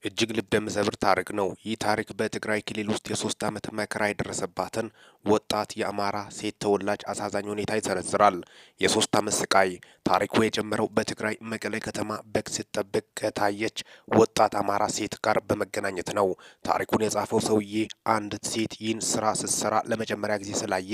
እጅግ ልብ የሚሰብር ታሪክ ነው። ይህ ታሪክ በትግራይ ክልል ውስጥ የ3 ዓመት መከራ የደረሰባትን ወጣት የአማራ ሴት ተወላጅ አሳዛኝ ሁኔታ ይዘረዝራል። የ3 ዓመት ስቃይ። ታሪኩ የጀመረው በትግራይ መቀሌ ከተማ በግ ስትጠብቅ ከታየች ወጣት አማራ ሴት ጋር በመገናኘት ነው። ታሪኩን የጻፈው ሰውዬ አንዲት ሴት ይህን ስራ ስትሰራ ለመጀመሪያ ጊዜ ስላየ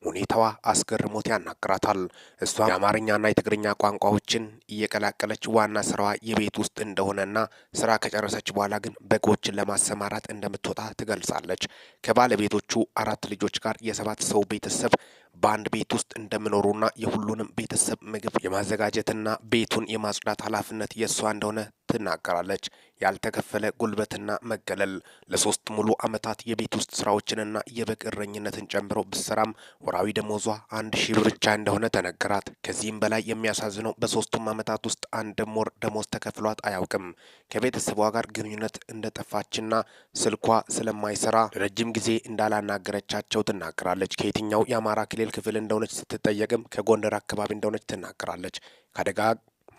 ሁኔታዋ አስገርሞት ያናግራታል። እሷ የአማርኛና የትግርኛ ቋንቋዎችን እየቀላቀለች ዋና ስራዋ የቤት ውስጥ እንደሆነና ስራ ከጨረሰች በኋላ ግን በጎችን ለማሰማራት እንደምትወጣ ትገልጻለች። ከባለቤቶቹ አራት ልጆች ጋር የሰባት ሰው ቤተሰብ በአንድ ቤት ውስጥ እንደሚኖሩና የሁሉንም ቤተሰብ ምግብ የማዘጋጀትና ቤቱን የማጽዳት ኃላፊነት የእሷ እንደሆነ ትናገራለች። ያልተከፈለ ጉልበትና መገለል። ለ3 ሙሉ ዓመታት የቤት ውስጥ ስራዎችንና የበግ እረኝነትን ጨምሮ ብትሰራም ወራዊ ደሞዟ 1,000 ብር ብቻ እንደሆነ ተነገራት። ከዚህም በላይ የሚያሳዝነው በ3ቱም ዓመታት ውስጥ አንድም ወር ደሞዝ ተከፍሏት አያውቅም። ከቤተሰቧ ጋር ግንኙነት እንደጠፋችና ስልኳ ስለማይሰራ ለረጅም ጊዜ እንዳላናገረቻቸው ትናገራለች። ከየትኛው የአማራ ክልል ክፍል እንደሆነች ስትጠየቅም ከጎንደር አካባቢ እንደሆነች ትናገራለች። ከአደጋ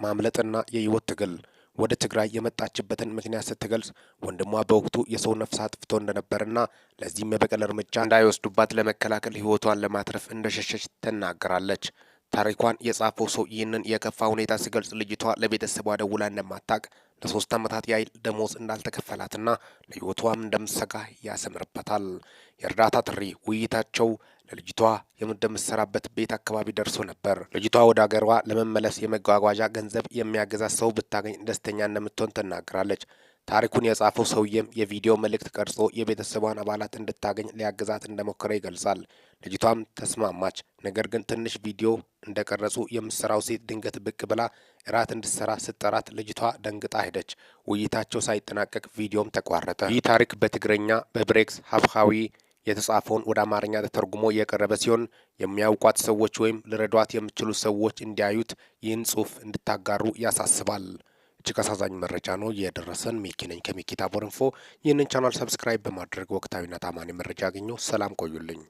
ማምለጥና የህይወት ትግል። ወደ ትግራይ የመጣችበትን ምክንያት ስትገልጽ ወንድሟ በወቅቱ የሰው ነፍስ አጥፍቶ እንደነበርና ለዚህም የበቀል እርምጃ እንዳይወስዱባት ለመከላከል ህይወቷን ለማትረፍ እንደሸሸች ትናገራለች። ታሪኳን የጻፈው ሰው ይህንን የከፋ ሁኔታ ሲገልጽ ልጅቷ ለቤተሰቧ ደውላ እንደማታቅ፣ ለ3 ዓመታት ያህል ደሞዝ እንዳልተከፈላትና ለህይወቷም እንደምትሰጋ ያሰምርበታል። የእርዳታ ጥሪ። ውይይታቸው ለልጅቷ የምትሰራበት ቤት አካባቢ ደርሶ ነበር። ልጅቷ ወደ ሀገሯ ለመመለስ የመጓጓዣ ገንዘብ የሚያገዛት ሰው ብታገኝ ደስተኛ እንደምትሆን ትናገራለች። ታሪኩን የጻፈው ሰውዬም የቪዲዮ መልእክት ቀርጾ የቤተሰቧን አባላት እንድታገኝ ሊያግዛት እንደሞከረ ይገልጻል። ልጅቷም ተስማማች። ነገር ግን ትንሽ ቪዲዮ እንደቀረጹ የምትሰራው ሴት ድንገት ብቅ ብላ እራት እንድትሰራ ስትጠራት ልጅቷ ደንግጣ ሄደች። ውይይታቸው ሳይጠናቀቅ ቪዲዮም ተቋረጠ። ይህ ታሪክ በትግረኛ በብሬክስ ሀብሃዊ የተጻፈውን ወደ አማርኛ ተተርጉሞ የቀረበ ሲሆን የሚያውቋት ሰዎች ወይም ሊረዷት የሚችሉ ሰዎች እንዲያዩት ይህን ጽሑፍ እንድታጋሩ ያሳስባል። እጅግ አሳዛኝ መረጃ ነው የደረሰን። ሚኪ ነኝ ከሚኪ ታቦር ኢንፎ። ይህንን ቻናል subscribe በማድረግ ወቅታዊና ታማኒ መረጃ ያገኙ። ሰላም ቆዩልኝ።